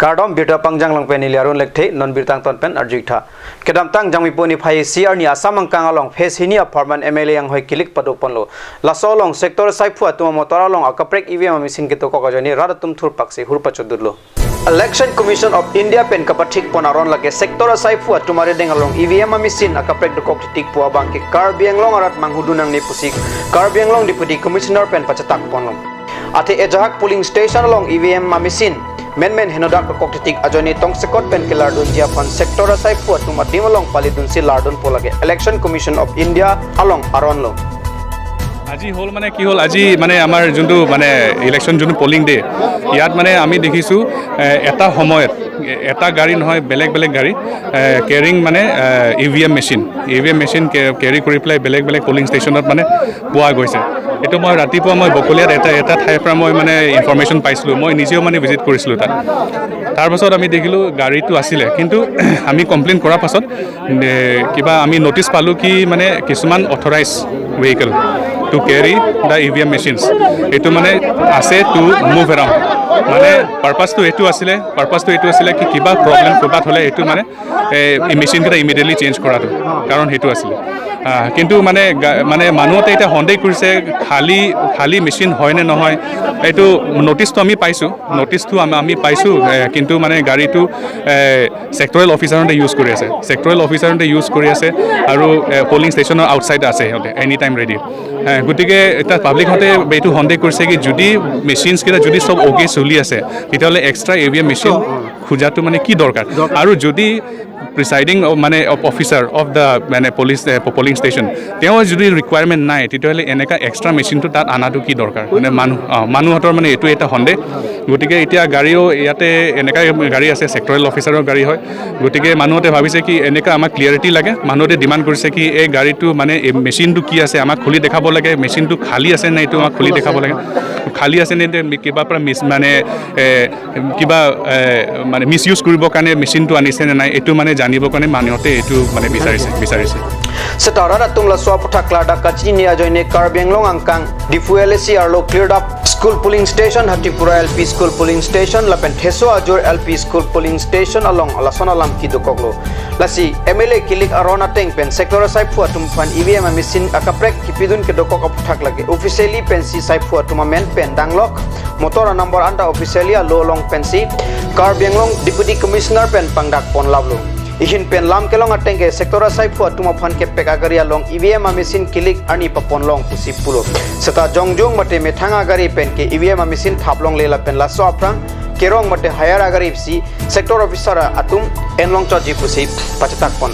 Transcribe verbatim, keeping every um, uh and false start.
Kardom, birta pangjang along pen neli Arun Lekthe, non birta angton pen arju-ik tha. Kedamtang Jangmipo niphai isi arni Assam angkang along phase hini apharman M L A anghoi kilik padoponlo. Laso along sector asaiphu atum amotor along akaprek E V M amachine kedokok ajoine rat atum thurpaksi hur pachotdunlo. Election Commission of India pen kapathikpon aron lake sector asaiphu atum arideng along E V M amachine akaprek dokok titik pu abang ke Karbi Anglong arat manghudun nangne pusi Karbi Anglong Deputy Commissioner pen pachatakponlo. Athe ejahak polling station along E V M amachine menmen henodak dokok titik ajoine tongsekot pen kelardunji aphan sector asaiphu atum adim along palidunsi lardunpo lake Election Commission of India along aronlo. আজি হ'ল মানে কি হ'ল, আজি মানে আমাৰ যোনটো মানে ইলেকশ্যন যোনটো পলিং ডে, ইয়াত মানে আমি দেখিছোঁ, এ, এটা সময়ত এ-, এটা গাড়ী নহয়, বেলেগ বেলেগ গাড়ী, এ, কেৰিং মানে E V M machine, E V M machine কে-, কেৰি কৰি পেলাই বেলেগ বেলেগ পলিং ষ্টেচনত মানে পোৱা গৈছে। এইটো মই ৰাতিপুৱা মই বকলিয়াত এটা, এটা ঠাইৰ পৰা মই মানে ইনফৰমেশ্যন পাইছিলোঁ, মই নিজেও মানে ভিজিট কৰিছিলোঁ তাত। তাৰপাছত আমি দেখিলোঁ গাড়ীটো আছিলে, কিন্তু আমি কমপ্লেইন কৰাৰ পাছত এ, কিবা আমি নটিচ পালোঁ কি মানে কিছুমান authorized vehicle to carry the E V M machines, এইটো মানে আছে to move around, মানে পাৰ্পাছটো এইটো আছিলে, পাৰ্পাছটো এইটো আছিলে কি কিবা প্ৰব্লেম ক'ৰবাত হ'লে এইটো মানে এই মেচিনকেইটা ইমিডিয়েটলি চেঞ্জ কৰাটো, কাৰণ সেইটো আছিলে। আহ, কিন্তু মানে গা-, মানে মানুহতে এতিয়া সন্দেহ কৰিছে খালী, খালী মেচিন হয় নে নহয়, এইটো নটিচটো আমি পাইছোঁ, নটিচটো আম-, আমি পাইছোঁ, এ, কিন্তু মানে গাড়ীটো, এ, ছেক্টৰেল অফিচাৰহঁতে ইউজ কৰি আছে, ছেক্টৰেল অফিচাৰহঁতে ইউজ কৰি আছে আৰু, এ, পলিং ষ্টেচনৰ আউটছাইড আছে সিহঁতে এনি টাইম ৰেডি। এ, গতিকে এতিয়া পাব্লিকহঁতে এইটো সন্দেহ কৰিছে কি যদি মেচিনছকেইটা যদি চব অ'কে চলি আছে, তেতিয়াহ'লে extra E V M machine খোজাটো মানে কি দৰকাৰ? আৰু যদি প্ৰিচাইডিং অ-, মানে অফিচাৰ অফ দ্য মানে পুলিচ, এ, প-, পলিং ষ্টেচন, তেওঁ যদি ৰিকুৱাৰমেণ্ট নাই, তেতিয়াহ'লে এনেকা এক্সট্ৰা মেচিনটো তাত অনাটো কি দৰকাৰ? মানে মানুহ, অ, মানুহহঁতৰ মানে এইটো এটা সন্দেহ। গতিকে এতিয়া গাড়ীও ইয়াতে এনেকা গাড়ী আছে, ছেক্টৰেল অফিচাৰৰ গাড়ী হয়। গতিকে মানুহহঁতে ভাবিছে কি এনেকা আমাক ক্লিয়াৰিটি লাগে। মানুহহঁতে ডিমাণ্ড কৰিছে কি এই গাড়ীটো মানে এই মেচিনটো কি আছে আমাক খুলি দেখাব লাগে, মেচিনটো খালী আছে নে এইটো আমাক খুলি দেখাব লাগে, খালী আছে নে নে কিবা পৰা মিছ মানে, এ, কিবা, এ, মানে মিছ ইউজ কৰিবৰ কাৰণে মেচিনটো আনিছে নে নাই, এইটো মানে জানিবৰ কাৰণে মানুহহঁতে এইটো মানে বিচাৰিছে, বিচাৰিছে। Seta rat atum laso aputhak klardak kachinine ajoine Karbi Anglong angkang Diphu L A C arlo Klirdap School Polling Station, Hatipura L P School Polling Station lapen Theso Ajur L P School Polling Station along lason alam kedokoklo. Lasi M L A kilik aron ateng pen sector asaiphu atum aphan E V M amachine akaprek kipidun kedokok aputhak lake officially pensi saiphu atum amen pen danglok, motor anumber anta officially alo along pensi Karbi Anglong Deputy Commissioner pen pangdakpon laplo. Ihin pen lam kelong ateng ke sector asaiphu atum aphan kepek agari along E V M amachine kilik arni papon long pusi pulo. Seta jongjong mate methang agari pen ke E V M amachine thap longle lapen laso aphrang kerong mate hire agari si sector officer atum en longchotji pusi pachatakpon.